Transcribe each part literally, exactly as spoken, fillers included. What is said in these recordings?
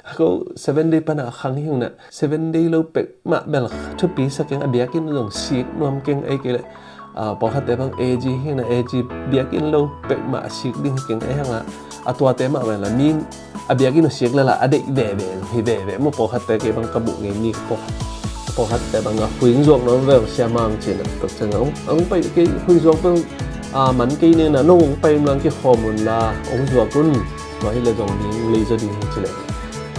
Ko seven day pana a khang hi ung na, seven day lo pek mah bel thupi sa keng, a biakinn zong sik nuam keng, ei kei le pawlkhatte bang A G hi ung na, A G biakinn lo pek mah a sik ding hi keng, ei hang a, a tuate mah bel a min a biakinn uh sik lala a deih veve hi veve maw. Pawlkhatte kei bang ka muh ngei mi ka pawlkhat, pawlkhatte bang a huing zuak nuam ve sia mang cin a, tak ciang a ung pai kei huing zuak bel a man kei ning na, nong ung pai ung lang kikhawm un la ong zuak un. Tua hi le zong mi ung lei zaw ding hi ci le.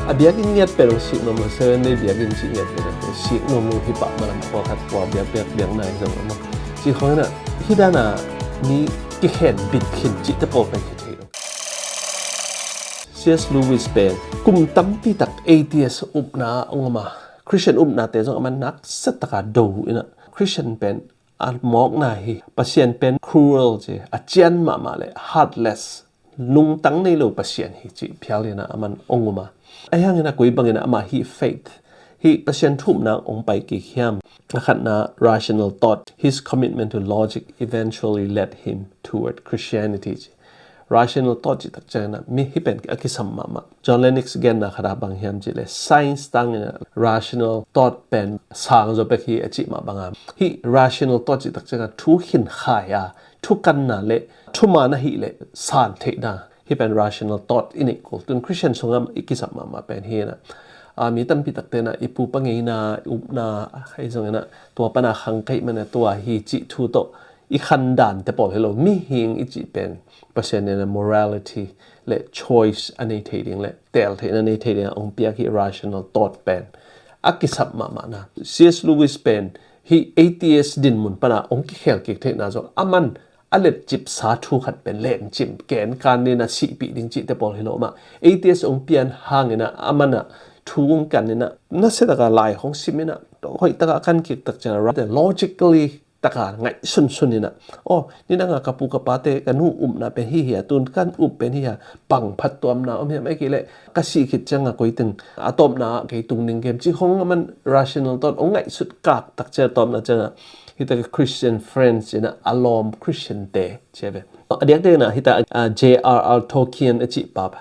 A biakinn ngiat pen ong sik nuam lo, seven day biakinn cih ngiat pen ong sik nuam lo hi pah malam, pawlkhat kua biak biak biak nai zong a maw. Ci khawng hi na, hi dan a mi kikhen bit khin cihte pawl pen hi thei lo. C S Lewis pen kum tampi tak atheist upna ong om a, Christian upnate zong a man naksa taka do in a, Christian pen a mawkna hi, Pasian pen cruel ci, a cian mahmah le heartless, lungtang nei lo Pasian hi cih phial in a, a man ong um a. Ahi hangin a koi bangin a amah hi faith hi, Pasian thu upna ong pai kik hiam? A khatna rational thought, his commitment to logic eventually led him toward Christianity ci. Rational thought cih tak ciangin a mi hi pen a kisam mahmah. John Lennox genna khat a bang hiam cih le science tangin a rational thought pen sang zaw pek hi a cih mah bang a. Hi rational thought cih tak ciangin a thu khin khai a, thu kanna le thu man a hi le san theih dan hi pen rational thought i neih kul. Tun Christian sungah i kisam mahmah pen hi na, a mi tampi takte na i pupa ngeina, i upna, ahi zongin a tua pana khang kei man a tua hi cih thu tawh i khan dante pawl hi lo. Mihing i cih pen Pasian in a morality le choice a nei thei ding le tel theihna nei thei ding a ong piak hi rational thought pen a kisap mahmah na. C S Lewis pen hi atheist dinmun pana ong kikhel kik theihna zong a man a letcipsa thu khat pen lencim ken kan nin a sihpih ding cihte pawl hi lo mah. Atheist ong pian hangin a, a man a thu ong kan in a, nasia taka lai hong sim in a, hoih taka kan kik tak ciang a, logically taka ngaihsunsun in a, aw, nidang a ka pu ka pate ka nu upna pen hi hi a, tun kan up pen hi hi a, pang phattuamna om hiam, ei kei le ka sih khit ciang a koi teng a tawpna ah kei tung ding kem cih hong a man rational thought ong ngaihsut kak tak ciang a tawpna ciang a, hi tak a Christian Friends in a, a lawm Christian te ci a ve. A diakdiak in a hi tak a, J R R Tolkien a cih pa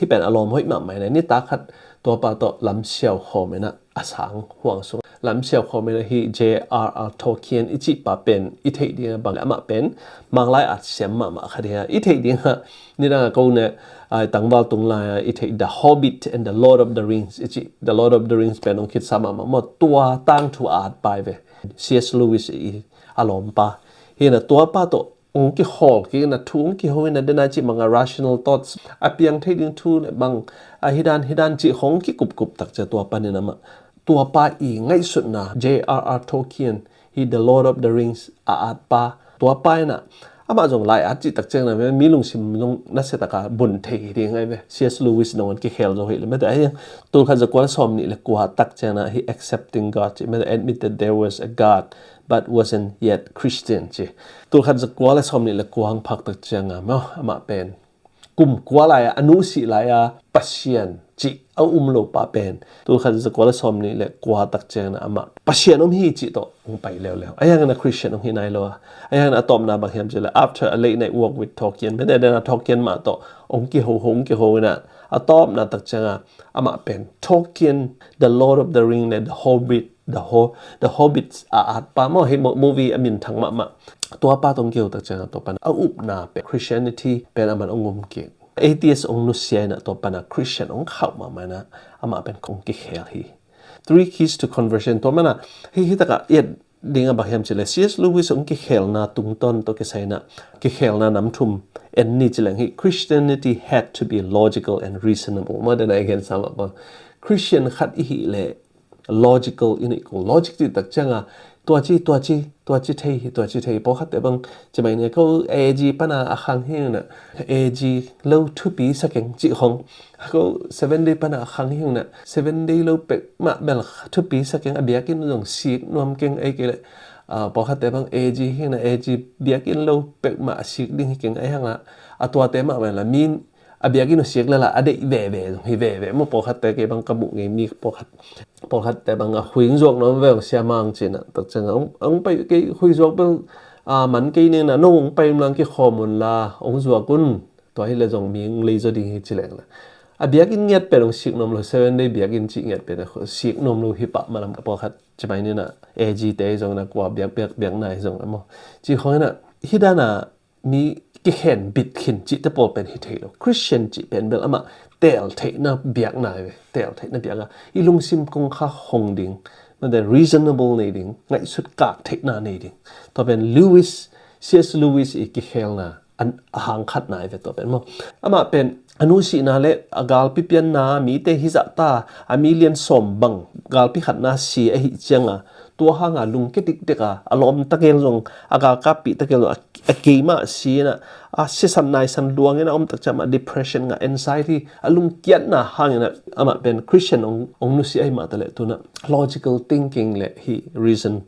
hi pen a lawm hoih mahmah in a, nitak khat tuapa tawh lamsiau khawm in a, a sang huang sung lamsiau khawm in a, hi J R R Tolkien i cih pa pen i theih ding a bang amah pen Manglai at siam mahmah khat hi a, i theih ding a nidang a ko ne, a, tangval tung lai a i theih The Hobbit and the Lord of the Rings i cih, The Lord of the Rings pen ong khitsa mahmah maw, tua tangthu a at pa hi ve. C S Lewis i a lawmpa hi na, tuapa tawh ong kikhawl kik in a, thu ong kiho in a, den a cih mang a rational thoughts a piang thei ding thu le bang a hi dan hi dan cih hong kikupkup tak ciang tua panin amah, tuapa i ngaihsutna, J R R Tolkien hi The Lord of the Rings a at pa, tuapa in a, amah zong lai at cih tak ciang na mi lungsim zong nasia taka bun thei hi ding ai ve. C S Lewis nangawn kikhel zo hi le mete ahi, tulkhat zakua le sawm nih le kua tak ciang na hi Accepting God cih mete, admitted there was a God but wasn't yet Christian ci. Tulkhat zakua le sawm nih le kua hong phak tak ciang a maw, amah pen kum kua lai a, a nu sih lai a Pasian cih a um lo pa pen tulkhat zakua le sawm nih le kua tak ciang na amah Pasian om hi cih tawh ong pai leuleu. Ahi hangin a Christian ong hi nai lo a. Ahi hangin a tawpna bang hiam cih le, after a late night walk with Tolkien, mete den a Tolkien mah tawh ong kiho ho, ong kiho in a, a tawpna tak ciang a amah pen Tolkien, The Lord of the Ring le The Hobbit, The Ho-, The Hobbits a at pa maw, hi mo-, movie a minthang mahmah. Tuapa tawh ong kiho tak ciang a tua pan a upna pen Christianity pen a man ong um kik. Atheist ong nusia in a tua pan a Christian ong khauh mahmah in a, amah pen kong kikhel hi. Three Keys to Conversion, tua man a hi, hi tak a i et ding a bang hiam cih le C S Lewis ong kikhelna tungtawn tawh kisai in a kikhelna nam thum en ni ci leng hi. Christianity had to be logical and reasonable. Maw, den a i gen sa mah bang, Christian khat i hi le logical i neih kul. Logic cih tak ciang a tua ci, tua ci, tua ci thei hi, tua ci thei hi. Pawlkhatte bang ci mai ni, ko A G pana a khang hi ung na, A G lo thupi sa keng cih hong, ko seven day pana a khang hi ung na, seven day lo pek mah bel thupi sa keng, a biakinn zong sik nuam keng, ei kei le pawlkhatte bang A G hi ung na, A G biakinn lo pek mah a sik ding hi keng, ei hang a, a tuate mah bel a min a biakinn uh sik lala a deih veve zong hi veve maw. Pawlkhatte kei bang ka muh ngei mi pawlkhat, pawlkhatte bang a huing zuak nuam ve sia mang cin a, tak ciang a ong pai kei huing zuak bel a man kei ning na, nong ong pai ung lang kikhawm un la ong zuak un. Tua hi le zong mi ong lei zaw ding hi ci leng la. A biakinn ngiat pen hong sik nuam lo, Seven Day biakinn cih ngiat pen sik nuam lo hi pah malam ka pawlkhat. Ci mai ni na A G te zong na kua biak biak biak nai zong a maw. Ci khong hi na hi dana mi kikhen bit khin cihte pawl pen hi thei lo. Christian cih pen bel amah tel theihna biak nai ve. Tel theihna biak a i lungsim kong kha hong ding. Mate reasonable nei ding. Ngaihsut kak theihna nei ding. Tua pen Lewis, C S Lewis i kikhelna a hang khat nai ve tua pen maw. Amah pen a nu sihna le a galpi pianna mite hizah ta a million sawm bang galpi khatna si ahi cianga tua hanga lungke dikdek a a lawm takel zong a galkappi takel zong a keimah si ina a sisan naisan luangin a om takciang mah depression ngah anxiety a lungkiatna hangin amah pen Christian ong nusi ahi mah taleh tuna logical thinking le hi reason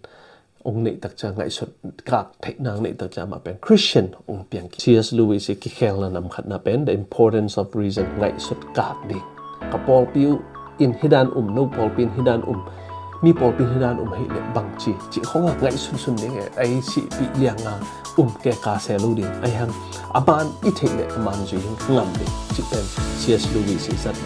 ong neih takciang ngaihsut kak theihna ong neih takciang amah pen Christian ong piang. C S Lewis i kikhelna nam khatna pen The Importance of Reason, ngaihsut kak ding. Ka pawlpi uh in hidan um, no pawlpi in hidan um, mi pawlpi in hidan um hei le bangci cih khonga ngaihsunsun ding e, ei sihpih lianga um keka se lo ding, ei hang a man i theih le a man zui ding ngam ding cih pen C S Lewis i zat.